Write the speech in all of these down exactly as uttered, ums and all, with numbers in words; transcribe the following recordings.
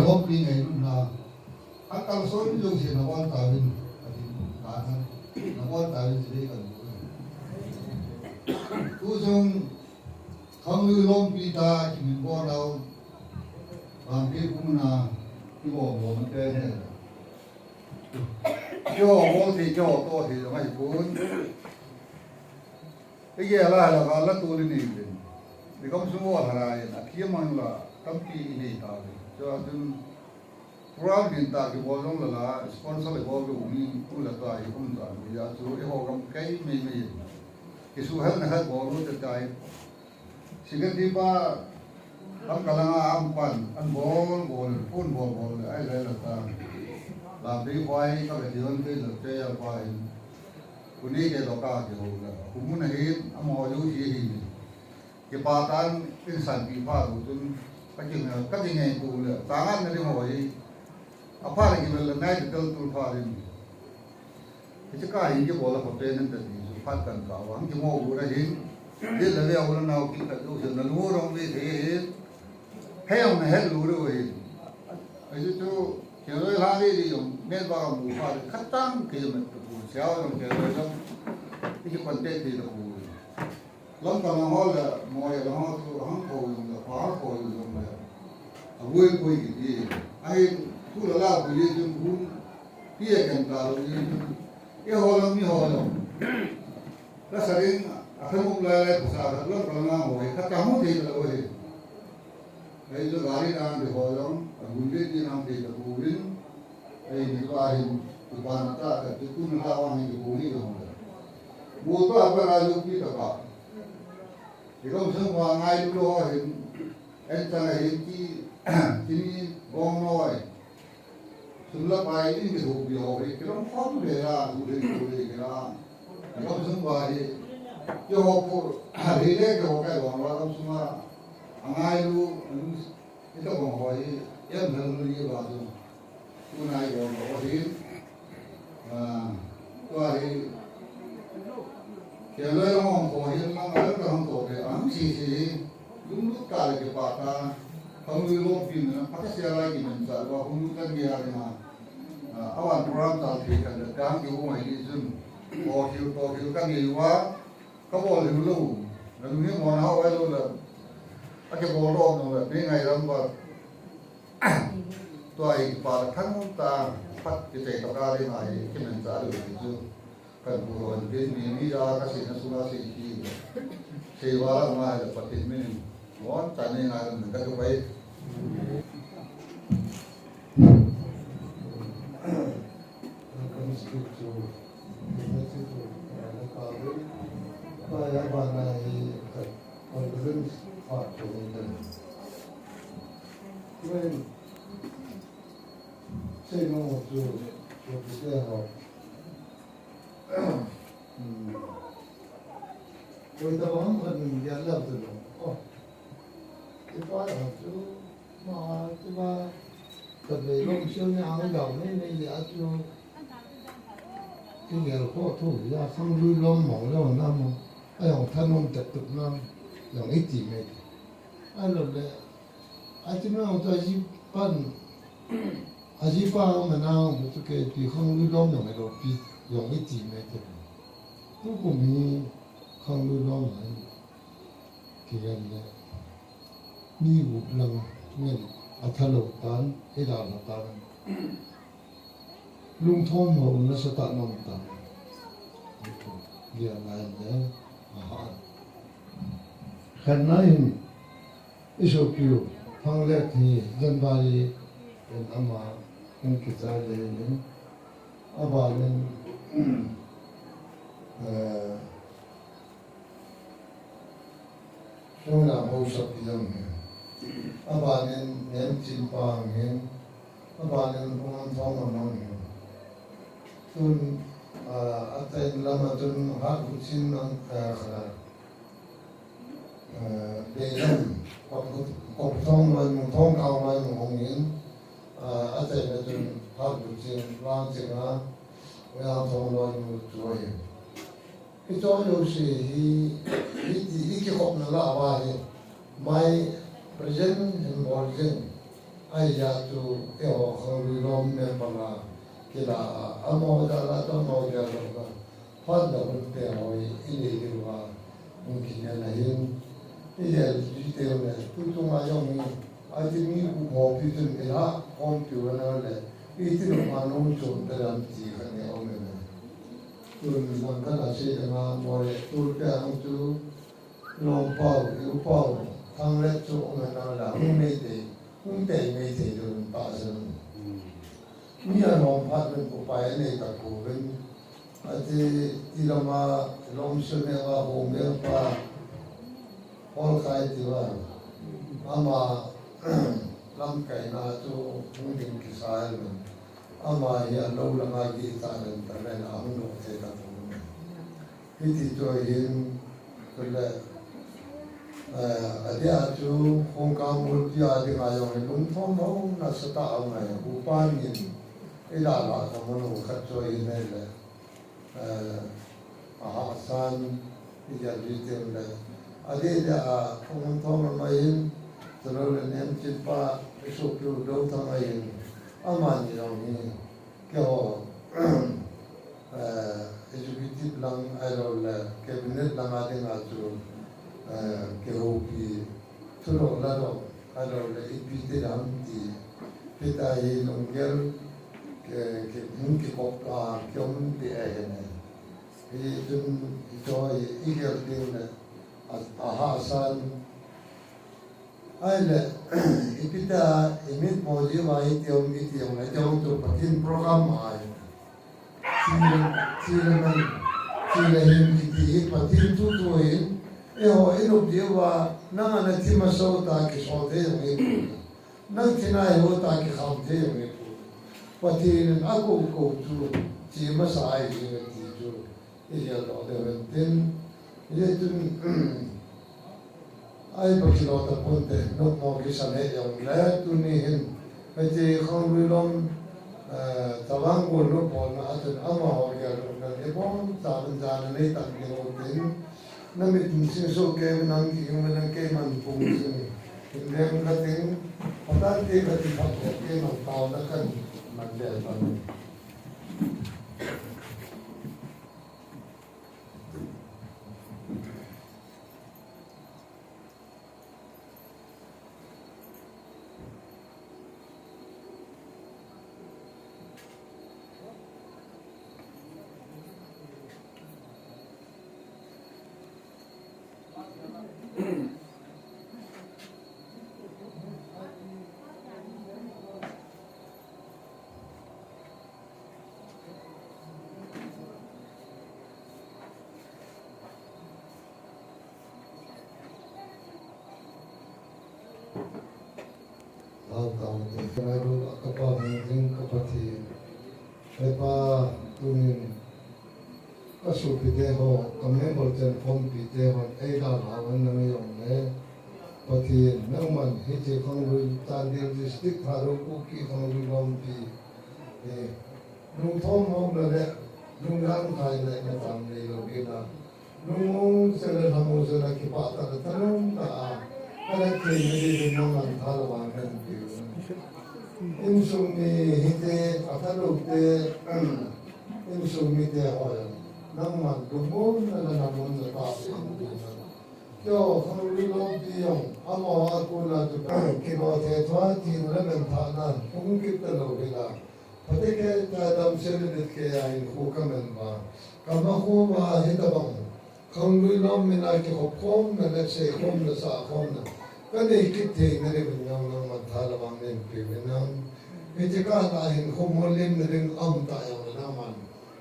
Lompi ngailutna. Akalson mi jouse nabonchauvin, Pathen kathangvah in nabonchauvin, chule kan. Tuchung Khanglui Lompi tia kiminbol nau, Vangphethu muna kibol bol na pen ahi. Keiho bol thei, keiho toh thei jong ahipon. Igel a la, la tol inei uvin. Igamsung uva lhara in, athi amang la, tampi inei tauve. Chua chun, program ding tah kibol jong lala, sponsor le bol le umi, u le tua hi um ta, mi a chu, eiho gam kai mei mei. Kisuhelna khat bol u te tai. Secretary pa, lam kalanga am pan, an bol bol, phone bol bol, ai lai la ta. Lampi khoi, ka ka dion te, la te, a pa in. Kuni ke doka ke ho la. Kumun ahin, amaho jouse ahin. Kipah tah in sanpi pha lou chun, ka ki, ka kingaito le, tah ngan na ding ho hi, apha le kivel le nai te tel tul pha ding. Hiche ka hin kibol a pha pen in ta ti chu phat kan kah uva, hung kimo u le hin, dit le ve u le nao kit khat u hin, na lu rong ve thei hin, hei jong na het lou le u hin. Hichu chu, kei loi la le le jong, met ba mu pha le, khat tang kei met ta pu, siao jong kei loi jong, i ki contact thei ta pu. Lamka lang ho le, Moi lang ho chu, hang kho jong le, pha kho jong le. A vui vui kiti. Ahi, thu la la vui le chun hun, pi a ken ta lo le chun. Eiho lang mi ho lang. La sa ding, a thanom lai lai, pha sa la, Lamka lang ho, khat ta mu thei ta lo he. Ahi chu gari nang di ho jong, a vui le ti nang thei ta pu vin. Ei, mi pa hin, tu pa na ta, ka tu tu na la wang hin, tu ni lo. Bu pa pa ra ju pi ta pa. Ti kom sung wa ngai lu lo hin, en ta hin ti, ti ni bong noi. Sum la pai in ki hu pi ho, ki long khom le la, hu le hu le ki la. Ti kom sung wa hi, ki ho pu, hi le ki ho kai wang wa kom sung wa. Angai lu, Hitabang ho hi, em hel nu ni ba chu. Tunai bol ho hi. Ah, tua hi. Kei loi hong ho hi, mang a loi hong to ke, ang si si hi. Lunglut tah le kipah tah. Khanglui Lompi na, pakasia lai kimanchah uva, hung lut kan ngai a ding a. Ah, avan program tal thei kan le, kan ki hung ai ni chun. Ho hi, to hi kan ngai uva. Ka bol lou lou. Nalung hi mona ho ai lou la. Akibol lou lou la. Ni ngai lam ba. Tua hi pa la thang ta. Phat kichai to ka le ngai. Kimanchah lou ti chu. Kan bu ron tin mi mi a ka sei na su la sei ki. Sei wa la ma la pa tin mi. Mon ta ni ngai lam ka tu pai. Kan speak chu, kan speak chu, eh, na ka ve. Ba ya ba na hi, conference pa chu ni kan. When, say no to, to the ho. Hmm. Koi ta bang kan ya la tu lo. Oh. Ipa ya chu. Ma, tua, tua vei lom siu ni ang dau nei nei le a chu. Kigel kho thu, ya Khanglui lom mong lou na mo. Ai hong thanom tep tup na, jong i ti mai. Ai lo le, ai ti mai hong tua ji pan, a ji pa hong ma na hong tu ke pi Khanglui lom jong i lo pi, jong i ti mai te. Tu kum hi Khanglui lom ai. Kigen le, mi gup lang ngen a tha lou tan, i dal na tan. Lungthom ho nasa tah nom tan. Lian lai le, aha. Khat na hin, i sopiu, Phanglet hi, January, in ama, in kichai le in, aban in, eh, Sunglam Haosap hi jong hi. Abanin Nemchinpa jong hi. Abanin U Ngamthongnon jong hi. Tun, ah, achaina lama chun Hatguchin jong, ah, kha. Ah, Beilam, Kop, Kopthong loinu, Thongkao loinu hung in. Ah, achaina chun Hatguchin, Vangchinga, U Ngamthong loinu chu ahi. Hiche jouse hi, hiti, hi kikhopna lah uva hi, my present hin bol jeng. Ahijeh chu eiho Khanglui lom member a kila a, amaho jal a chu amaho jal a phat le hun peh ho hi inei diu va hung kingen ahin. Ijeh inem itile tuchung a jong hi, ahi mi kikhopi chun ilah khompiu ana le, iti lou ma nung chom ta dam ti khat nei um e. Tun lang khat a sei ding a, mo le tul pe ang chu, Longpao, Lupao, Thanglet chu um hen lang, hung nei tei, hung tei nei tei dun pa sen. Mi a lom phat ven ko pai nei ta ko ven. Ati, ti lama, lom su ne va ho me pa, hol kai ti va. Ama, lamkai na chu, hung ding kisai ven. Ama hi a lo lama gi ta ven ta ven a hung lo te ta ko ven. Hiti chu ahin, chule, eh, adeh a chu, hung ka mun ti a ding a jong hi lungthom ho nasatah a um ahi, upa min, ila la ka mun u khat chu ahin ahile, eh, ahahsan, ijeh inem itile, adeh deh a, lungthom a um ahin, chule le Nemchinpa, isopiu Douthang ahin, amani jong hi, Keiho, eh, executive lang ahilou le cabinet lang a ding a chu, eh, kihoupi, thudoh ladoh ahilou le ipi ti dam ti, hita hi lunggel, ki, ki, hung kikop a, kium ti ahi ne. Hichun, hicho hi igel ding le, a, ahahsan, Ahile, ipi ta, imit mo ji va iti um, iti um, iti um tu Pathen program ahi. Chile, chile man, chile hin kiti hi Pathen thu thu hin, eiho inop ji va, nang ana thi masa u ta kisol thei jong hi. Nang thina hi u ta kikham thei jong hi. Pathen in akou kou chu, chi masa ahi ji ti chu. Ijeh inem itile, ijeh chun, ai pa kilo ta ponte, nopmo kisa le jong le, tuni hin, hiche Khanglui lom, eh, Tavang Golnu bolna a chun amaho gel lou nan, ibon chan jana nei tah ding u tin, na mit in sing soh kei nang ki, nang kei man pung sing, in lem ka ting, patan te ka ti phat le, kei man taona kan man le pan. Tao tao te, ka ngai lut a ka Pa hung ding ka Pathen. He Pa, tunin ka sopite ho, ka member chenkhompi te hon ei dalhau hen lang jong le, Pathen, nangman hiche Khanglui Chandel District Thadou Kuki Khanglui Lompi, eh, lungthom mong na le, lungdam khai na na tam nei lou kit na. Lungmong sela lhamo sela kipah tah le thanom tah a, ka le thei na di nangman tha le vang kan piu. Insung mi hite, a Thadou te, insung mite ho jong, nangman lungmong na le lhamon na tah in piu. Keiho Khanglui Lompi jong, amaho a kona chu, kilo thei thua thina le men thahna, hung kit ta lou hi la. Phatecha damsel in kei a hinkho ka man uva, ka makho uva hitabang Khanglui Lom min a kikhop khomna le seikhomna, sahkhomna ka nei kit theina diuvin nangman tha le vang nei peh uvin lang. Hiche kah a hinkho mollimna ding aum ta jongle nangman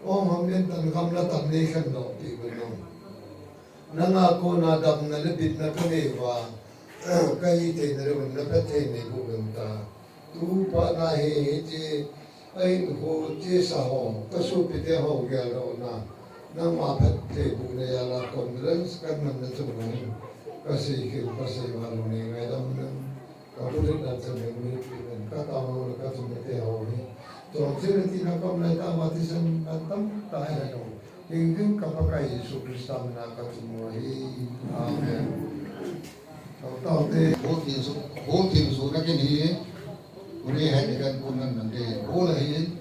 hung hamlen tan, gam le tan nei khen doh peh uvin lang. Nanga kona damna le bitna ka nei uva, ka hi theina diuvin na phatthei nei boh uvin ta. Tu phat na hi, hiche a hinkho chesa ho, ka sopite ho geldohna, nangma phattheibohna jal a condolence kan manna chung uva hin, ka seikhel, ka seival u nei ngaidam uvin, ka bulhit dan chan nei bulhit uvin, ka taona le ka thumna te ho hi. Chonset le thina kom lai tah uva thisan tamtah ahi lou. Hing ding ka Pakai Jesu Christa min a ka thum u ahi. Amen. Taote. Hung theng su, hung theng su na kin hi. Kuri hai ni kan kun nan nan de. Kul hin,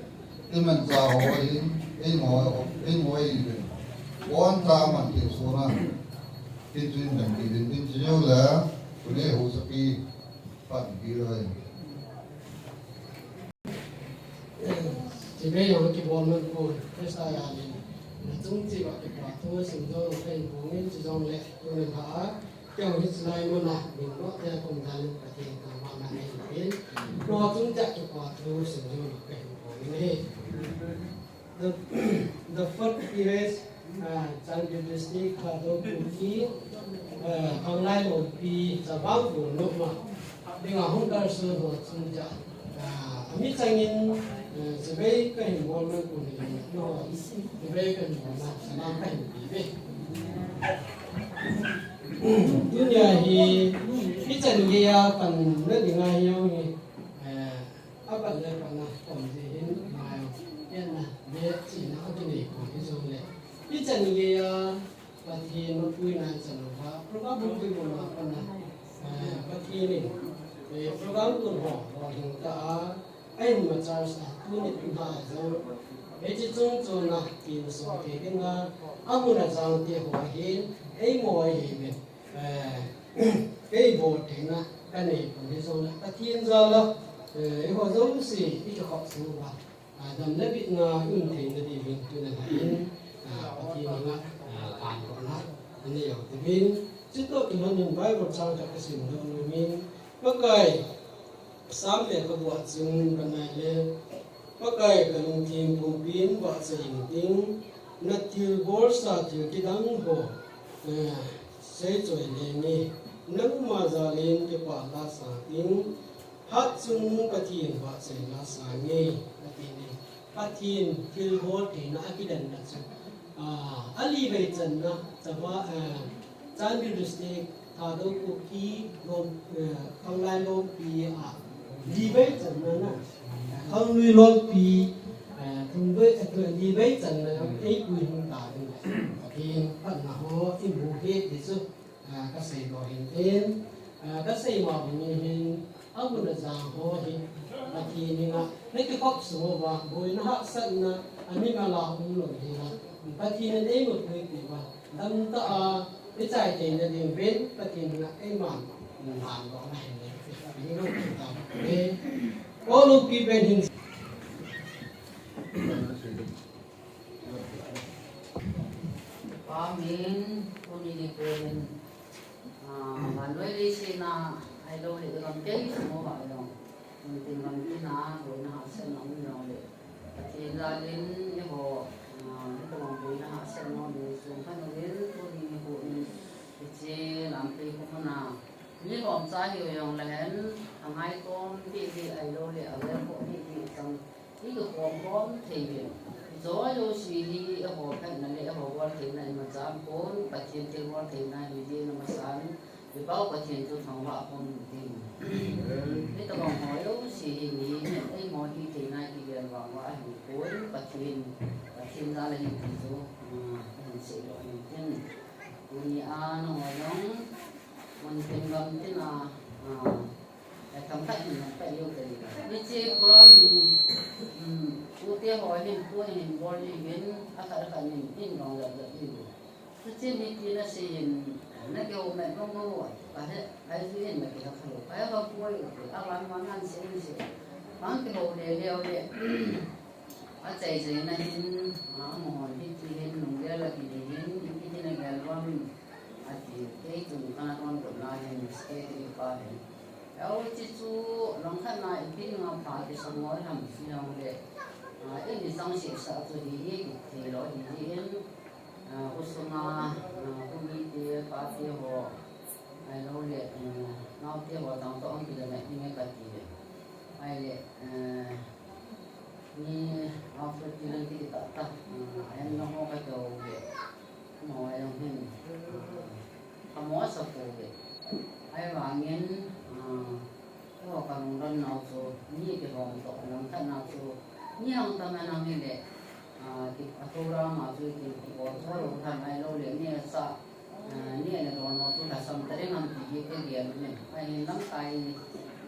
iman cha ho hin, ei mo, ei mo ei de. Kon cha man te so na. Tin tin dan ki din tin chi yo la. Kuri ho sa pi, pan pi lo. Chibai jong kibol man pon, Christa jal in, nachung cheh uva kipa thu simjo kahin phong in, chujongle, tuni a, keiho hiche lai muna, min note a kaum jal in, Pathen thangvahna kahin pe in, nachung cheh a kipa thu simjo kahin phong in ahi. The, the fourth period, ah, Chandel District, Thadou Kuki, ah, Khanglai Lompi, Chavang Pu Nopma, dinga hung kalson ho chung cheh a, ah, ami changin, eh, chibai kahin bol man pon hi, no, chibai kahin bol na, salam kahin pe uve. Tunia hi, hichan geiya panna dinga hi jong hi, eh, Apat le pat na kom ji hin ngai, hetna, bechihna akinei pon hijongle. Hichan geiya, Pathen mapuina chan uva, program hung kibol a pat na, eh, Pathen in, eh, program tun ho, ho hing ta a, ahin ma church a, tuni tun ha jong, hiche chung chon a, tin so thei dinga, amun ajang te ho hin, eimo ahi uvin. Eh, kei bol theina kanei pon hijongle, Pathen jal a, eh, eiho jouse ikikhop suh uva, ah, dam le bitna i um theina diuvin tuni a hin, ah, Pathen henga, ah, pan dohna anei u hiuvin. Chutoh kilhon in Bible chang khat kasim doh nom in, Pakai, Psalm lekhabu a chun kanai le, Pakai ka lungthim pumpin vahchoi inting, na thilbolsa thil kidang ho, eh, seichoi lenge, nangma jal in kipah lhasang ting, hatchungnung Pathen vahchoi lhasang e, ati in. Pathen thilbol theina akidanna chu, ah, ali vei channa, chava, ah, Chandel District, Thadou Kuki, Lom, eh, Khanglai Lompi a, li vei channa na, Khanglui Lompi, eh, thum vei, eh, li vei channa, eipui hung ta ding le, Pathen phatna ho imu het ding chu, ah, kasei doh hin tin, ah, kasei ma bang in hin, amun ajang ho hi, Pathen henga, nakikhop suh uva, boina hahsatna, amin a la um lou hi la, Pathen in eimapui peh uva, damtah a, ichai theina diuvin, Pathen henga, eiman, ngan dohna hin le, Pathen henga, ta, eh, Paul Lompi pen hin. Amen. Tuni nikho hin, ah, vannoi leiset a, ahilou le, gam kei sung uva jong, tuni tin gam tin a, boina hahsatna um jong le, Pathen jal in eiho, ah, hitobang boina hahsatna um jong sung khat uvin, tuni nikho hin, hiche Lamphei khomun a, mi lom cha hiu jong le hen, angaitom deh deh ahilou le, avel khoh deh deh chang, ikikhom khom thei uvin. Ijo jouse hi eiho phatna le eiho bol theina imacha um pon, Pathen thilbol theina hi ding amasan, i Pau Pathen chu thangvah khom u hitin. Hitobang ho jouse hi ni hin eimo hi theina kigel vang uva ahi pon, Pathen, Pathen jal ahi ti chu, um, kahin seidoh u hitin. Tuni a nangho jong, mun tin gam tin a, ah, eh, themkhat hin nang pai leu kati. Hiche program hi, um, tute ho hin, tuni hin bol uvin, akhat akhat in, in dong jat jat in. Hiche hi tina sei in, nakihoumat bang bang uva, kahe, kahe jui in nakihe kha lou, kahe kha poi, avan van an sei in sei. Bang kihou le leu le. Achai chai na hin, ah, amaho hiti hin, lunggel a kiti hin, hiti na gel uvam, ati, kei chun kana donbut na hin, kei ti pa hin. Hiche chu, langkhat na ipi dinga pha kisam ngol ham ti jongle, ah, eini chang sehsah chu hi, hi kithei lou hi, hi in, ah, khosung a, ah, khomite, pate ho, ahilou le, eh, naote ho tang toh hung kidalha ding e kati le. Ahile, eh, mi after ti lang kiti tah tah, ah, ahin long ho kati ho le, amaho jong hin, ah, kamo asa pouve. Ahivangin, ah, eiho kalungdon nau chu, mi kihom toh langkhat na chu, mi hung tam a nang hile, ah, ki, athu rama chu ki, kibol tho lou tham ahilou le, mi asa, ah, mi ana don ho chu lhasam ta ding ham ti hi kagel in. Ahin lamkai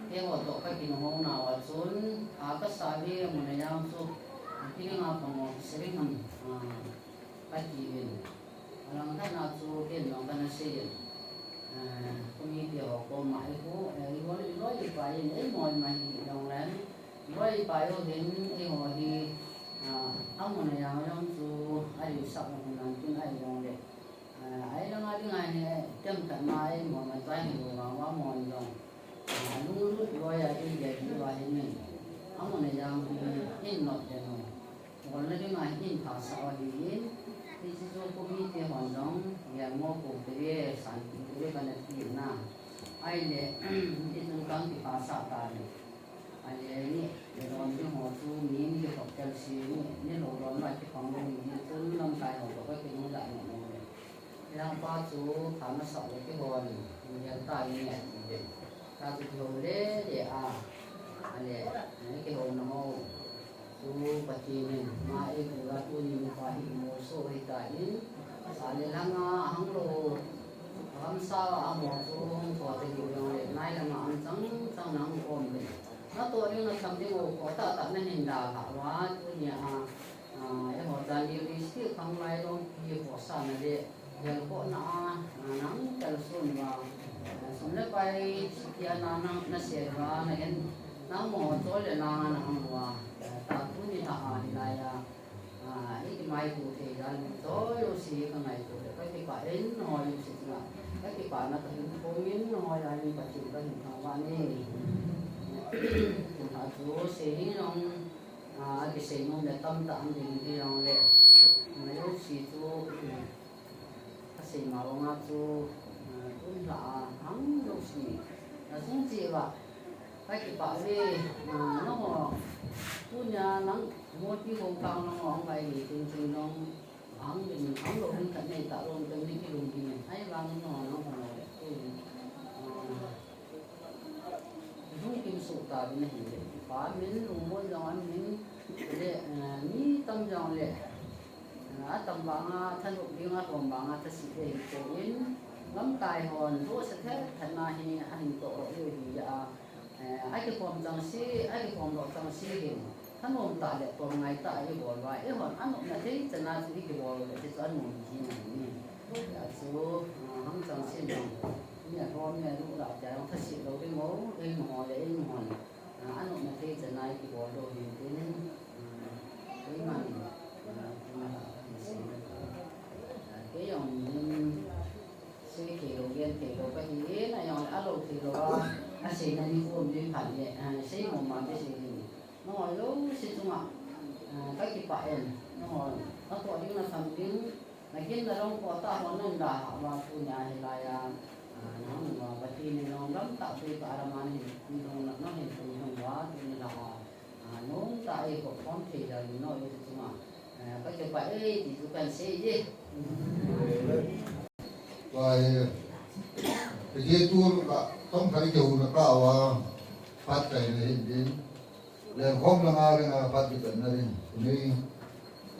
Eiho toh kakinung ho nauva chun, a, kasah hi amun a jong chu, a, kiling a pang ho, sering ham, a, kati uvin. Alang khat na chu ken jong kana sei in. A, committee ho koma eiho, e, eiho, eiho, eiho pa in, eimo ima hi jong leng. Eiho pa ho hin, eiho hi, a, amun a jong jong chu, a, alisah na hun lang kin ahi jong le. A, ahi langa dinga hi, tem khat na eimo ima chu ahi lou vang uva mon jong. A, lunglut loi a i gel diu ahi min. Amun a jong hi, in not den u. Bolna dinga hin phasah u ahin, hiche chu committee hon jong, gelmo pou teve, sanpou teve kana ti na. Ahile, hichun kahin kiphasah tan. Ahile, ni, lelon ding ho chu, ni, ni kikhop tel se, ni, ni lou lon ma kikhop lou ni, chun lamkai ho toh kakinung ja ni mo le. Lhangpa chu pha nasah le kihou in, gel ta in nge ati ve. Ta chu kihou le le a. Ale, eh, kihouna ho chu Pathen in ama eipui uva tuni nikho hi imu soh u ahitan, sa le lhanga ahang lou, agamsa a mo chu hung thou teng u jong le, nai lama um chang chang nang um le. Natoh ding natham ding u kho tah tah nahin dalhah uva, tunia a, a, eiho chan ding lipstick khang lai longpi khohsahna le, gelkhohna a, a, nang kalson uva, a, sum le pai, siki a na nang nasel uva, na en, nangho chol le langa nahung uva, a, ta tuni lha a hilai a, a, i kimaitou thei jal in choi jouse kangaito le, kakipah in, nangho jouse chunga kakipana kahin phong in, nangho jal in Pathen kahin thangvah e. Tun a chu sei ding jong, a, kisei nom le tamtah um ding hijongle, nangho jouse chu, um, kasei ma banga chu, a, tun lha a hang jouse, nasung cheh uva, kakipah e, a, nangho, tunia nang, Molpi Hongkang nangho hung vai le chun chun jong, ahang ding, ahang lou ding khat nei ta lou ding, nei kilungding e. Ahivangin nangho, nangho le, tu, a, lungkim soh tauvin ahile, pa min lungmon jong amin, le, eh, mi tam jong le, eh, atam vanga thanop ding, alhom vanga thase le hipon, lamkai hon, dohsa thet thet na hi, ahin toh lou diu hi a, eh, akikhom chengse, akikhom lou chengse hin, thanom tah le tomngai tah a ibol uva, eihon anopna thei chan a chu ikibol u le, hichu anom jing ahi. Hijeh a chu, ah, hang chengse jong, mi alhom, mi alu lah tia jong thase lou ding u, eima ho le eima hon, ah, anopna thei chan a ikibol lou ding tin, ah, keiman, ah, kei jong min sei thei lou, gen thei lou kahin, ahijongle alou thei lou a, aseina ni um ding phat le, ah, sei mong mong kisei ding. Nangho jouse chunga, ah, kakipah e, nangho, natoh ding natham ding, nagin nalong kho tah ho nang dalhah uva tunia hilai a, ah, nahung uva Pathen in nangho gamtah peh tah a lama nahin, nahung, nahin pui hung uva tuni lha a, ah, nomtah a eikhop khom thei jal in nangho jouse chunga, ah, kakipah e ti chu kahin sei e. Vai, eh, hiche tu ka, tong khat kihouna kah uva, phat chaina hin tin. Lengkhom langa, langa phat kipatna ding, tuni,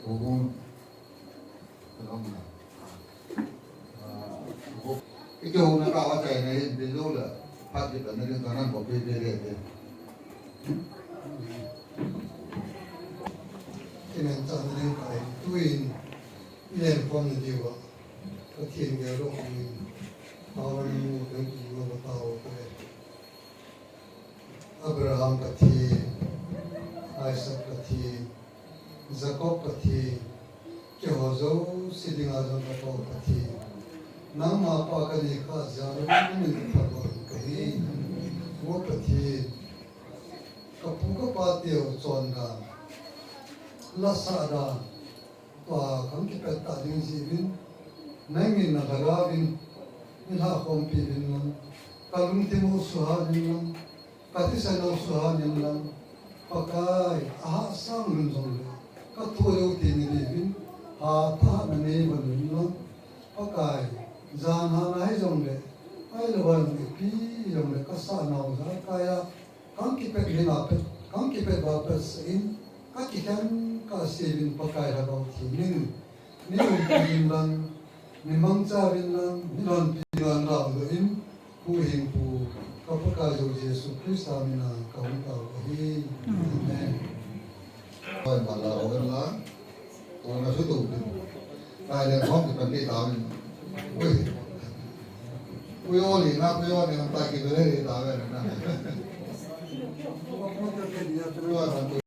houbung, ka lom na. Ah, houbung. Hiche houna kah uva chaina hin tin lou le, phat kipatna ding, ka nan ko pe pe le pe. Amen, chaina ding ka hin, tuin, i lengkhom na diuva. Pathen gel lou in, Abraham mu kan ti ma ba tao te. Abraham Pathen, Isaac Pathen, Jacob Pathen, keiho jouse dinga jong katou Pathen. Nangma pa kanei khah jeh a nangma min kathangvah kahi. O Pathen, kapu kapa teu chondan, lasah dan, tua kahung kipet tah ding jeh uvin, nangin nalhagao vin, neilhah khompi uvin lang, kalungthim u suhhat in lang, kathisan u suhhat in lang, Pakai, ahahsa lheh jongle, kathu jou teng ding uvin, hatah a nanei uvin lang, Pakai, jan hah nai jongle, ahilou le ipi jongle, kasah nau jakai a, Kahung kipet uvin a pet, kahung kipet uva pet seh in, kakikhen kasei uvin Pakai Lhagao Theng in, nei umpi uvin lang, nei mangcha uvin lang, nei lhonpi uvin lang, lhagao in, huhhingpu, Pakai Jesu Christa mina kahung tao ahi. Amen. Oi, mala, oi, la. Oi, na su tu. Kai le hong ki pan ti tao. Oi. Oi, oli na, oi, oli na, ta ki bele tao na.